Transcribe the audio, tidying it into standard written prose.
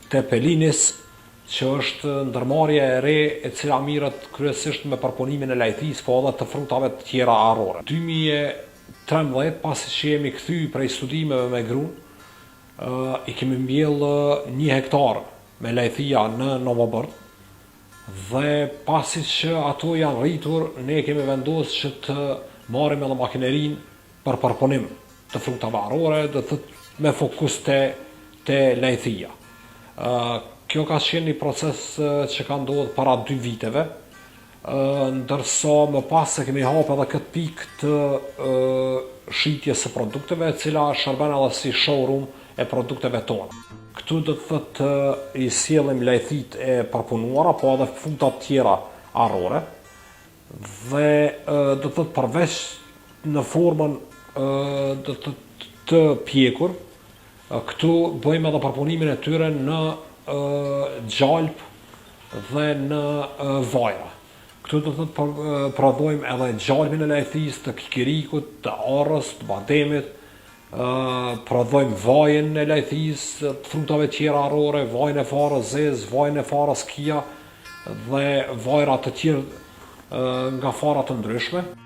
Tepelinis, që është ndërmarrje e re e cila mirret kryesisht me përpunimin e lajthisë, po edhe të frutave të tjera arrore. 2013, pasi që jemi kthy prej studimeve me grun, i kemi mbjellë 1 hektar me lajthia në Novobërd, dhe pasi që ato janë rritur, ne kemi vendosur që të marrim edhe makinerinë për përpunim të frutave arrore, do të thotë me fokus te lajthia. Kjo ka qenë një proces që ka ndodhur para 2 viteve, ndërsa më pas e kemi hapë edhe këtë pikë të shitjes së produkteve, e cila shërben edhe si showroom e produkteve tona. Këtu, do të thotë, i sjellim lajthit e përpunuara, po edhe frutat tjera arrore, dhe do të thotë përveç në formën, do të thotë, të pjekur, këtu bëjmë edhe përpunimin e tyre në gjalp dhe në vajra. Këtu, do të thotë, prodhojmë edhe gjalpin e lajthisë, të kikirikut, të arrës, të bademit, prodhojmë vajin e lajthisë, të frutave tjera arrore, vajin e farës zezë, vajin e farës kia dhe vajra të tjerë nga fara të ndryshme.